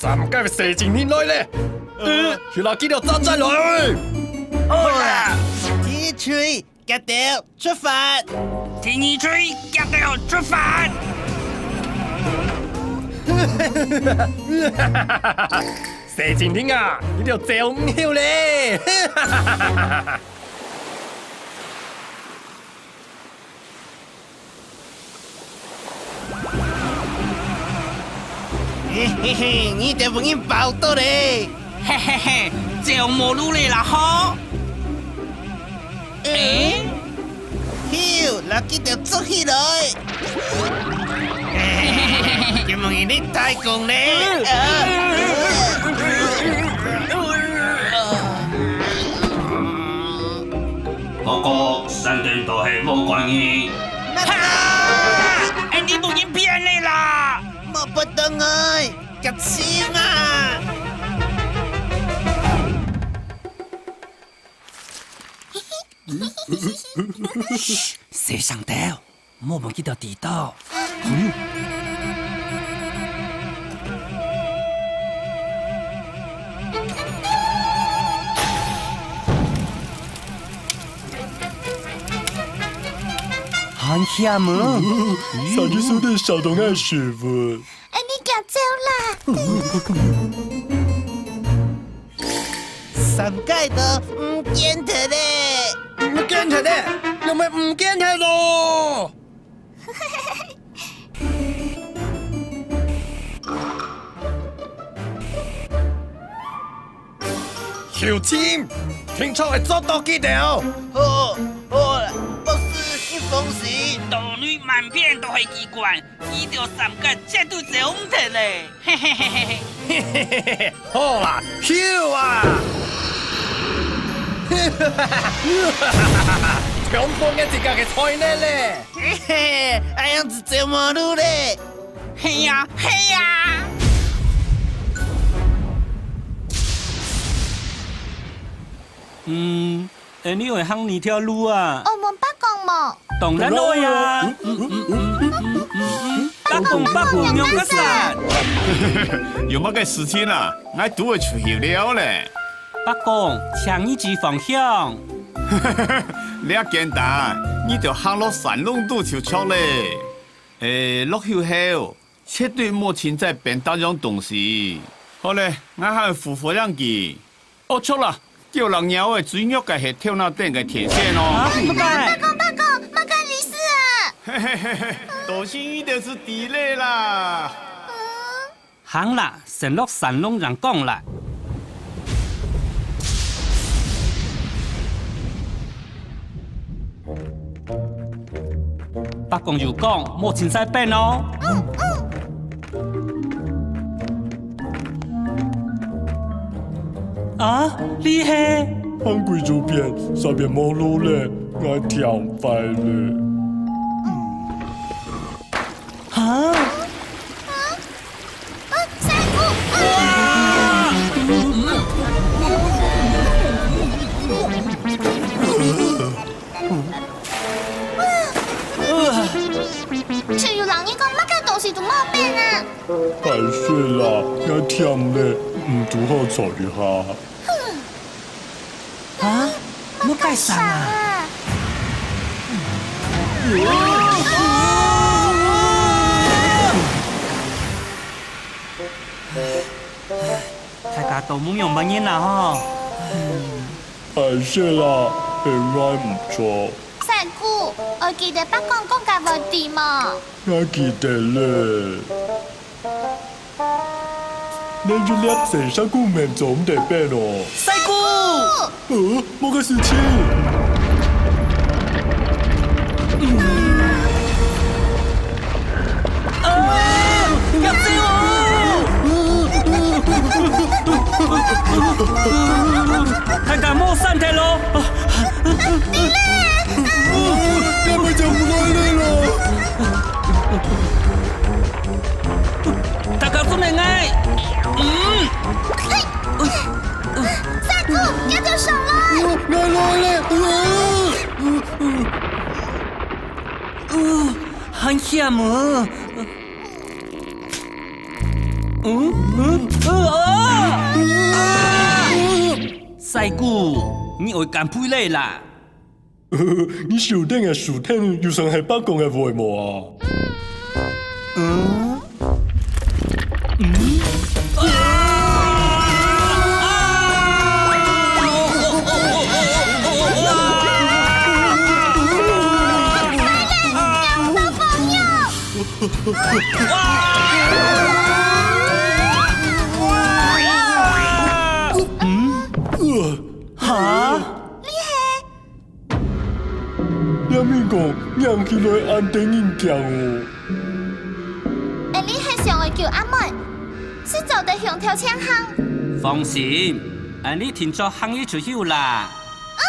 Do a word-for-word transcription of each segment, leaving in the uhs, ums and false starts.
啊，毋該細精靈來咧！呃，去拿佢兜炸彈來！好啦，第一隊，夾到出發！第二隊，夾到出發！細精靈啊，你兜走毋休咧！嘿嘿嘿，你兜分人包到咧！嘿嘿嘿，走無路咧啦吼！誒？咻，摎佢兜捉起來！嘿嘿嘿，今晡日你大功咧！啊！ 哥哥，山頂都係無關係。哈！哎，你毋好騙你啦！莫不等愛，夾青啊！細聲兜。 莫分佢兜知到。還險啊！上去手裡燒到愛死分。哎，你行走啦！三界都毋見忒咧！毋見忒咧？仰會毋見忒咯？ 小青，定著會捉到佢兜。好，好啦，博士，你放心。島內滿片都係機關，佢兜三個絕對走毋忒咧。嘿嘿嘿嘿嘿。 好啦，咻啊！全部係自家个才能咧！嘿嘿，恁樣就走無路咧！係啊，係啊！嗯， 哎，你會行哪條路啊？愛問伯公無？當然愛啊！伯公，伯公，仰結煞？有麼个事情啊？𠊎堵會出去尞咧。伯公，請你指方向。這簡單，你就行落山窿肚就著咧。哎，落雨後，絕對莫凊彩拚逐樣東西。好咧，𠊎還有副火影機。 哦，著啦，狗摎貓仔最弱个係頭那頂个電線哦。啊，麼个？伯公，伯公，麼个意思啊？嘿嘿嘿嘿，都係你兜知咧啦。嗯。行啦，先落山窿正講啦。 伯公有講，莫凊彩拚哦。啊，你係？行幾多遍，煞變無路咧，𠊎忝壞咧。哈？ 啊，山谷！啊！就有人講麼个東西都無變啊！敗勢啦，𠊎忝咧，毋堵好坐一下。 啊？麼个聲啊？大家都無仰般形啦吼。敗勢啦，係𠊎毋著。山谷，愛記得伯公講个話知無？𠊎記得咧。 你一粒星星根本做毋得變哦。山谷！呃，麼个事情？啊！救命哦！大家莫閃忒咯！ 根本就毋愛你咯！大家做咩？嗯。山谷，你做啥了？𠊎來了！呃，呃，呃，很險哦！嗯嗯啊！細姑，你愛減肥咧啦！你手頂个薯條有像係伯公个話無啊？嗯？嗯？啊！嗯？哈？你係？ 這物件䀴起來恁得人驚哦！𫣆俚係想愛救阿妹，係做得向頭前行。放心，𫣆俚定著行一出去啦。嗯。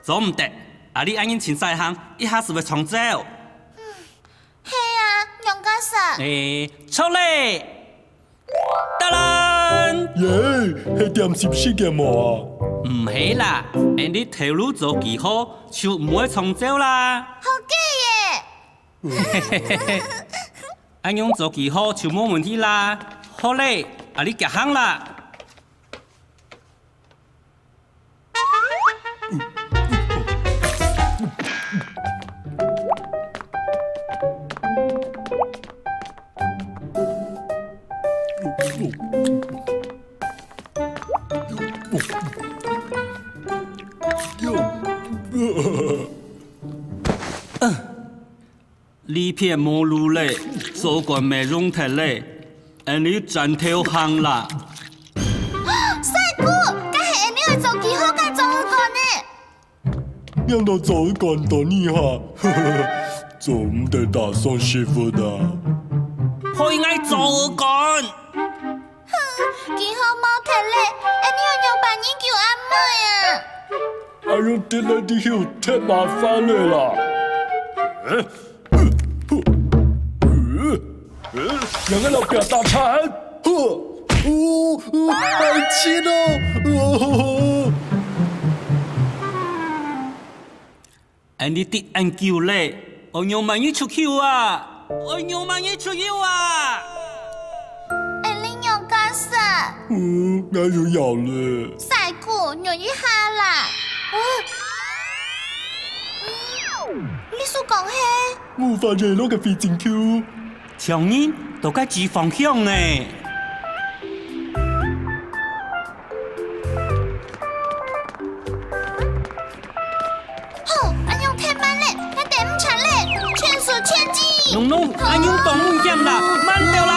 做毋得，阿里恁樣盡細項，一下就會撞走。係啊，仰結煞？誒，著咧！噠啦！耶，係點心食个無啊？毋係啦，𫣆俚頭路做記號，就毋會撞走啦。好計耶！恁樣做記號就無問題啦。好咧，阿里遽行啦。 這片無路咧，做官無用忒咧，𫣆俚轉頭行啦。細姑，該係𫣆俚愛做記號个做官呢？仰到做官到你哈，做毋得打爽師傅啊！害𠊎做官！哼，記號無忒咧，𫣆俚愛仰般人救阿妹啊？哎喲，跌來跌去，忒麻煩咧啦！ 仰个老表打慘！呵，哦，哦，好氣哦！哦，恁樣跌恁久咧，愛仰般人出去啊？愛仰般人出去啊？恁樣仰結煞？嗯，𠊎又枵咧。細姑，忍一下啦。哦，你所講係？ 無法聯絡个非洲狗。像人都該指方向呢。好，恁樣忒慢咧，𠊎等毋掣咧，全速前進。喏喏，恁樣當危險啦，慢兜啦！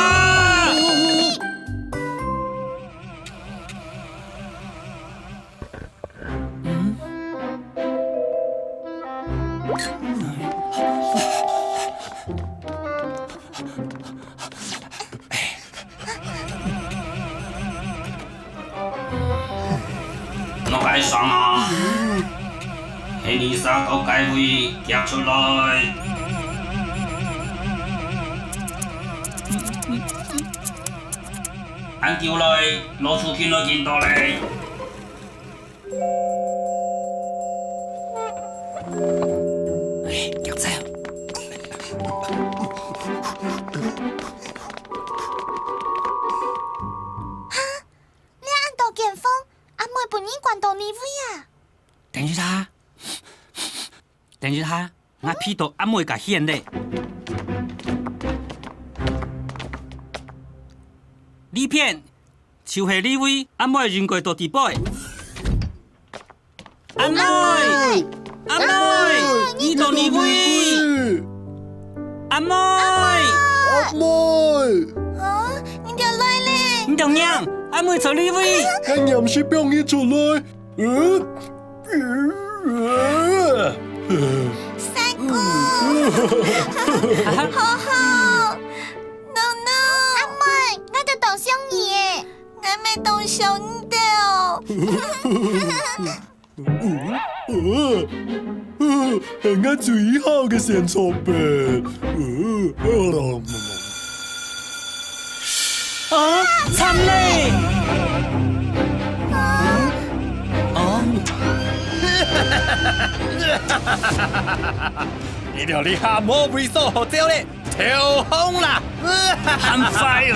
哪个聲啊？係你儕到該位行出來！恁久來，老鼠緊來緊多咧！ 哎，遽走！哈，你恁多間房，阿妹分人關到哪位啊？等一下，等一下，𠊎鼻到阿妹个羶咧。這片， 就係這位，阿妹應該在裡背。阿妹！阿妹！你在哪位？阿妹！阿妹！啊，你兜來咧！你兜仰？阿妹在裡背！𠊎黏時放佢出來。呃？ 細姑，好好，No no，阿妹，𠊎就當想你耶，𠊎乜當想你兜哦。呃，呃，呃，呃，𠊎最好个仙草冰。呃，呃，啊，慘咧！啊，你兜這下無位所好走咧，投降啦！還快哦！